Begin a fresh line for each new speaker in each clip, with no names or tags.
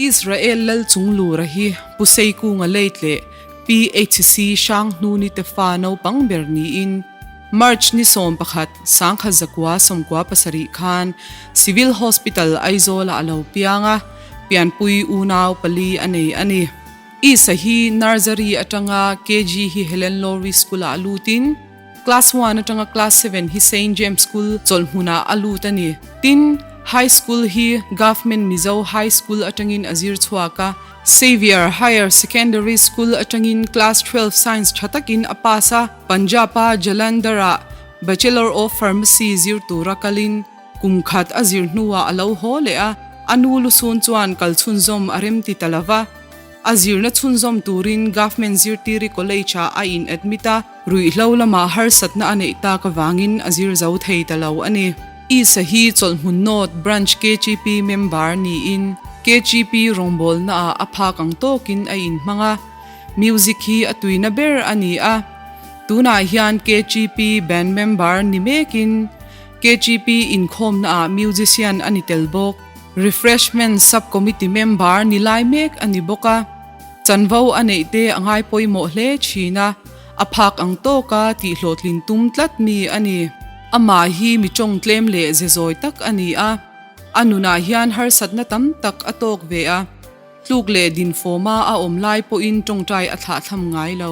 Israel Lal Chunglura hi Pu Seikunga late leh PHC Hranghnuni te fa naupang ber niin March ni 11, 1997 khan Civil Hospital Aizawl-ah a lo piang a, pianpui unau pali a nei a ni. Isa hi Nursery atanga KG hi Helen Lowry School-ah lutin, Class one atanga Class seven hi Saint James School chawlhmunah a lut a ni. Tin, High School hi Government Mizo High School atangin a zir chhuak a. Xavier Higher Secondary School atangin Class 12 Science tha takin a pass a. Punjab-a Jalandhar-ah Bachelor of Pharmacy zir tura kalin kum khat a zir hnuah a lo haw leh a. A nu lusun chuan kal chhunzawm a remti ta lo va. A zirna chhunzawm turin Government Zirtiri College-ah a in admit a. Ruihhlo lamah harsatna a neih tak avangin a zir zo thei ta lo a ni. Isa hi Chawlhhmun North Branch KGP member niin KGP rawngbawlnaah a phak ang tawkin a inhmang a, music hi a tuina ber a ni a. Tunah hian KGP band member ni mekin KGP inkhawmnaah musician a ni tel bawk. Refreshment Sub-Committee member ni lai mek a ni bawk a. Chanvo a neih te a ngai pawimawh hle thin a, a phak ang tawka tihhlawhtlin tum tlat mi a ni. Amah hi mi tawng tlem leh ze zawi tak a ni a, a nunah hian harsatna tam tak a tawk ve a, tluk leh dinfawma a awm lai pawhin tawngtai a thlahthlam ngai lo.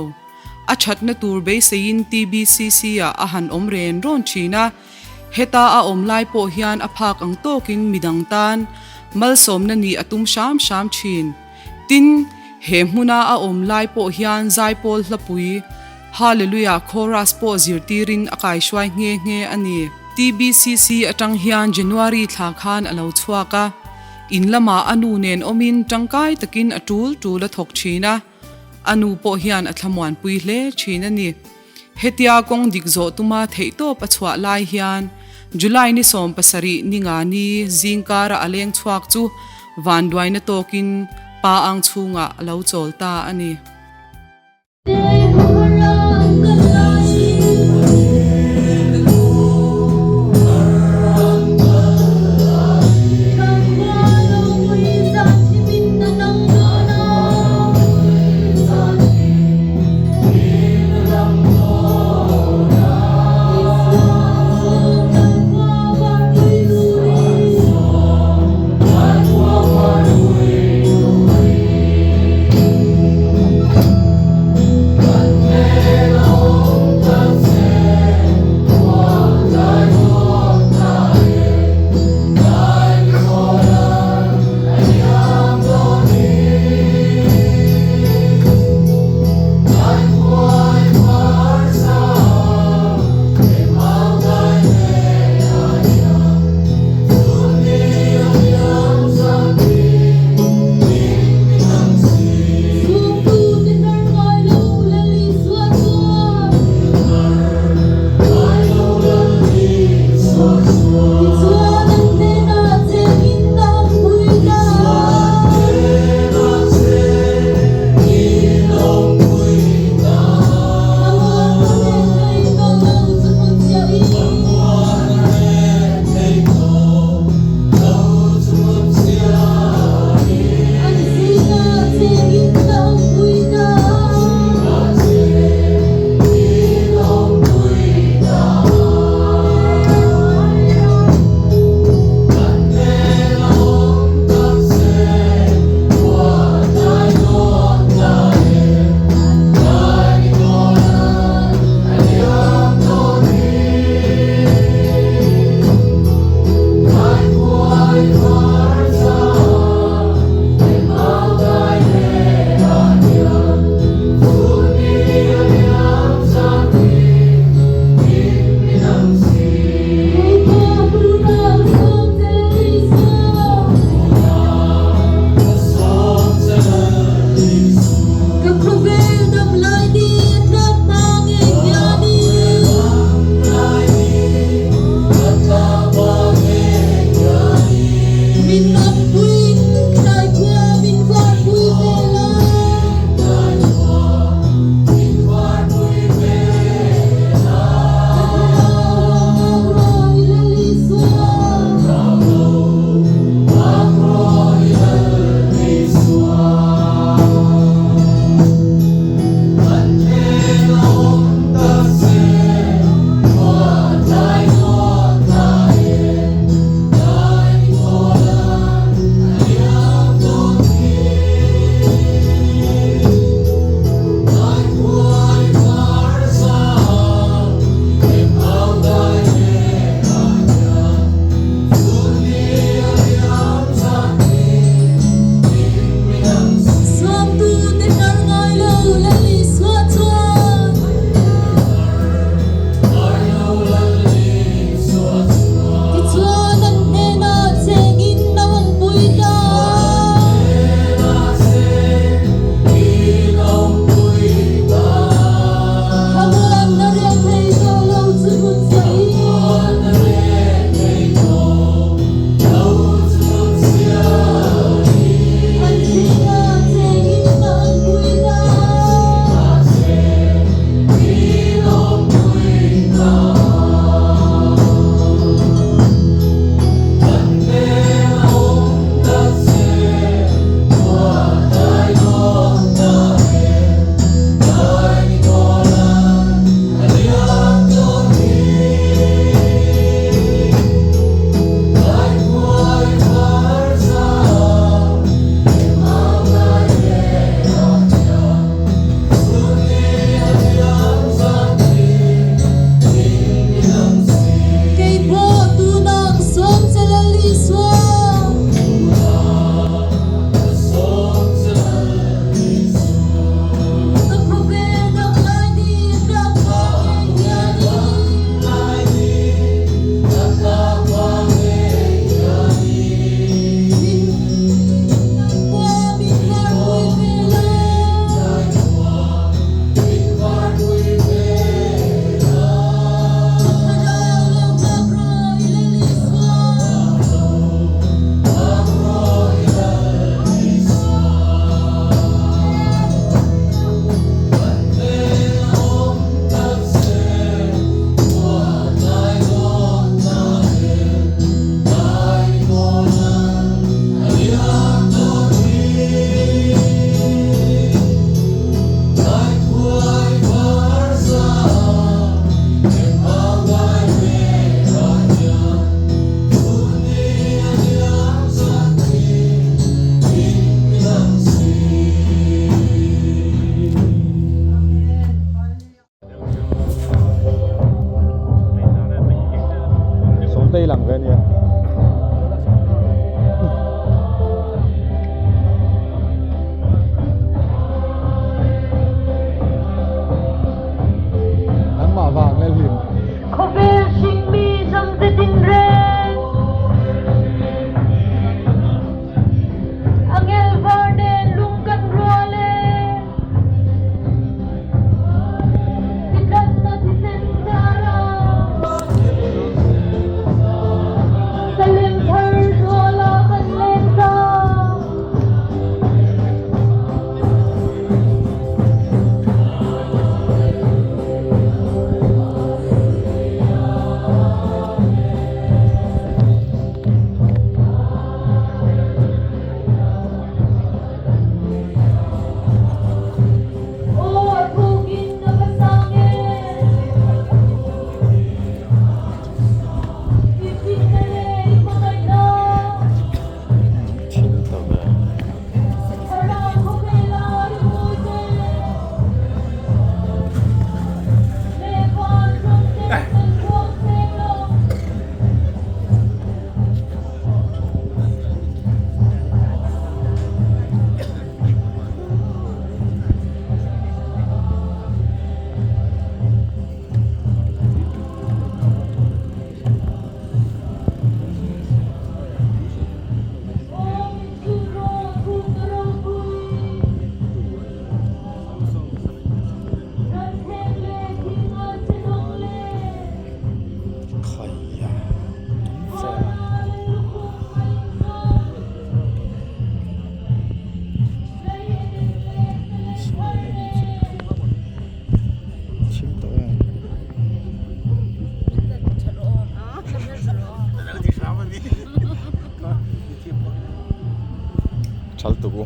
A thatna tur beiseiin TBCC-ah a han awm ren rawn thin a, heta a awm lai pawh hian a phak ang tawkin midang tan malsawmna nih a tum hram hram thin. Tin, he hmuna a awm lai pawh hian Zaipawl hlapui, Hallelujah Chorus pawh zirtirin a kaihruai nghe nghe a ni. TBCC atang hian January thla khan a lo chhuak a, in lamah a nu nen awmin tangkai takin a tul tul a thawk thin a, a nu pawh hian a thlamuanpui hle thin a ni. Hetia kawng dik zawh tuma theihtawp a chhuah lai hian July ni 17 ni nga ni zingkara a leng chhuak chu vanduaina tawkin pa ang chhungah a lo chawl ta a ni.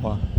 bawk a.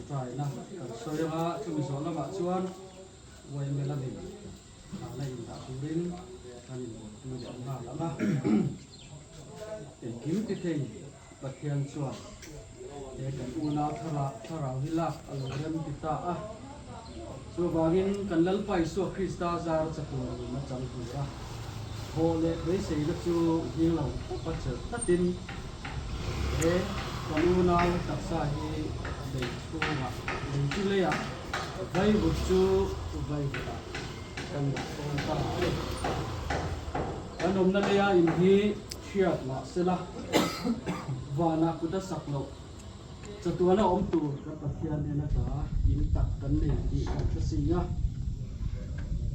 Tawngtaina kan sawi anga chumi zawh lamah chuan yma lamin thlahna indah turin kan inbuatpui leh nghal ang a. Engkim ti thei Pathian chuan he kan unau thlarau thlarau hi lak a lo rem ti ta a. Chuvangin kan Lalpa Isua Krista zar chatuan nun a chang tur a, thawh leh beiseina chu hing lo tawpa chelh tlatin he kan unau taksa hi lei chhungah lei chu leiah vaivut chu vaivutah kan dah tawn ta a ni. Kan awmna leia in hi hriat mah sela vanah kut a sak loh. Chatuana awm tur kan Pathian nen ata in tak kan nei tih kan hre si a.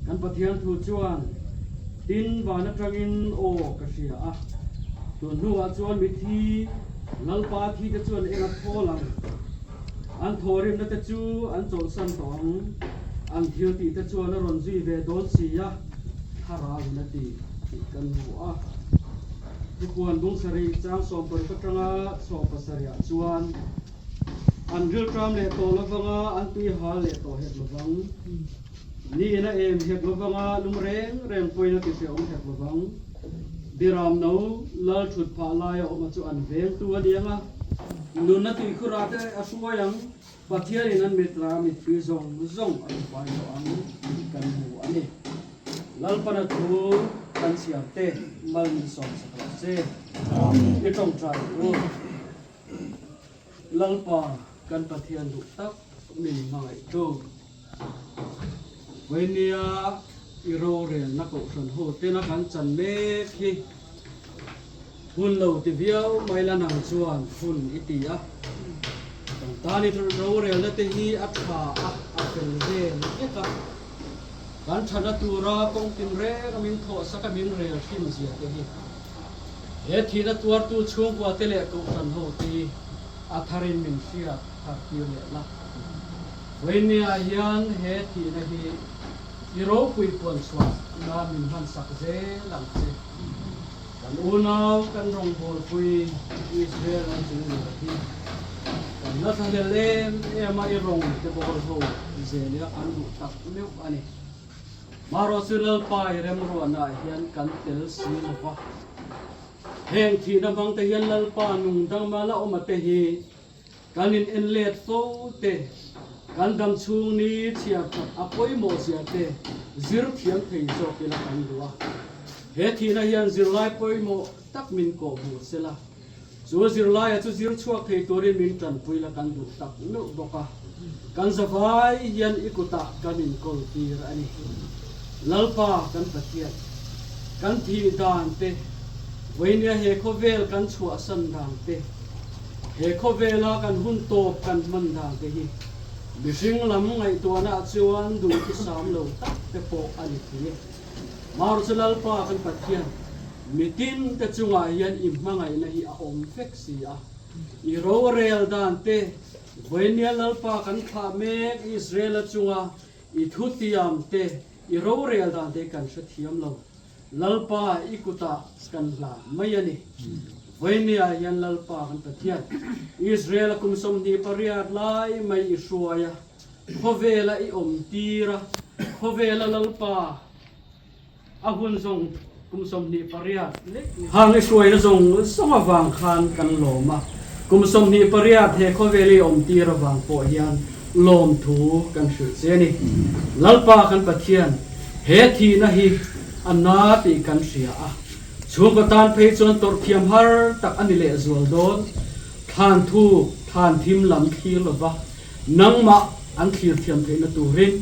Kan Pathian thu chuan, Tin, van atangin aw ka hria a, tun hnuah chuan mithi Lalpa thi te chuan eng a thawl ang? An thawhrimna te chu an chawlhsan tawh ang, an thil tih te chuan a rawn zui ve dawn si a, thlarauin a ti tih kan hmu a. Thupuan bung sarih chang 16 atanga 17 ah chuan an rilṭam leh tawh lovanga an tui hal leh tawh hek lovang. Niin a em hek lovanga lum reng reng pawhin a ti hrehawm hek lovang. Biram no lal ṭhut phah laia awma chu an vengtu a ni ang a, nunna tuikhurah te a hruai ang. Pathianin an mit la mittui zawng zawng a hmupai tawh ang tih kan hmu a ni. Lalpana thu kan chhiar te mal min sawm sak rawh se. I tawngtai u. Lalpa kan Pathian duh tak min hmangaih tu. Vawinia i rorelna kohhran ho tena kan chan mek hi hun lo ti viau mai la nang chuan hun i ti a. Kan tan i rorelna te hi a tha a, a fel vel vek a. Kan thana tura kawng tin reng a min thawh sak a min rel hrim zia te hi he thihna tuartu chhungkua te leh kohhran ho te hi a tharin min hriat thar tir leh la. Vawinia hian he thihna hi i ropui puan chhuah nan min hman sak zel ang che. Kan unau kan rawngbawlpui Israel an chung leh hi kan la thlahlel em em a i rawng te bawl ho zel ila kan duh tak meuh a ni. Marawhchu Lalpa i remruahnaah hian kan tel si lo va. Heng thihna hmang te hian Lalpa nung dangma la awm a te hi Kan in en let fo te, kan dam chhung ni chhiar that a pawimawh zia te zir thiam thei zawk ila kan duh a. He thihna hian zirlai pawimawh tak min kawh hmu se la, chu zirlaia chu zir chhuak thei turin min tanpui la kan duh tak meuh bawk a. Kan zavai hian i kutah kan inkawl tir a ni. Lalpa kan Pathian, kan thih dan te, vawinia he khawvel kan chhuahsan dan te, He khawvela kan hun tawp kan hman dan te hi mihring lam ngaihtuahna ah chuan duhthusam lo tak te pawh a ni thei e. Maruchu Lalpa kan Pathian, mitin te chungah hian i hmangaihna hi a awm vek si a. I rorel dan te, Vawinia Lalpa kan thlah mek Israela chunga i thutiam te, i rorel dan te kan hrethiam lo. Lalpa i kutah kan hlan mai a ni. Vawinia hian Lalpa kan Pathian, Israel-a kum 28 lai mai i hruai a, khawvela i awm tir a, khawvela Lalpa a hun zawng kum 28 lek ni. Hang i hruaina zawng zawng avang khan kan lawm a, kum 28 he khawvela i awm tir avang pawh hian lawmthu kan hrilh che a ni. Lalpa kan Pathian, He thihna hi a na tih kan hria a, chhungkaw tan phei chuan tawrh thiam har tak a ni lehzual dawn. Thlan thuk, thlan thim lam thlir lova nangmah an thlir thiam theihna turin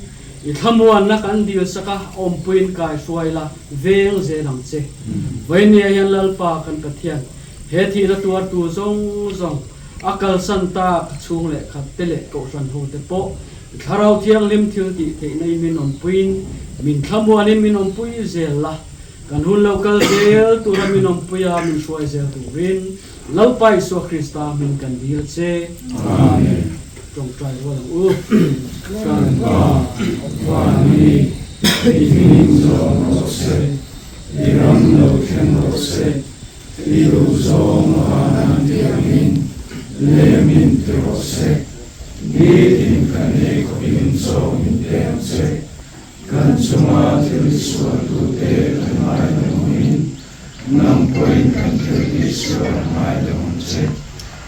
i thlamuanna kan dil sak a, awmpuiin kai hruai la, veng zel ang che. Vawinia hian Lalpa kan Pathian, he thihna tuartu zawng zawng a kalsan tak chhung leh khat te leh kohhran hote pawh Thlarau Thianghlim thil tih theihna i min awmpuiin min thlamuanin min awmpui zel la, kan hun lo kal zel tura min awmpuia min hruai zel turin Lalpa Isua Krista hming kan dil che. Amen. Tawngtai rual ang u.
Kan Pa, Vani, i hming zawng rawh se, i ram lo thleng rawh se, i duh zawng vanah tiangin lemin ti rawh se. Nitin kan ei khawpin chaw min pe ang che. Kan chunga thil tisualtute kan ngaidam angin, nang pawhin kan thil tihsual a ngaidam ang che.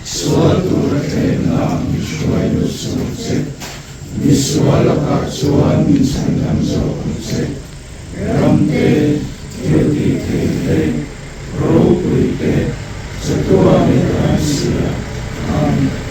Sual tura thlenna min hruai lut suh ang che. Misual lakah chuan min chhandam zawk ang che. Ramte, thil tih thei te, ropui te, chatuanin kan si a. Amen.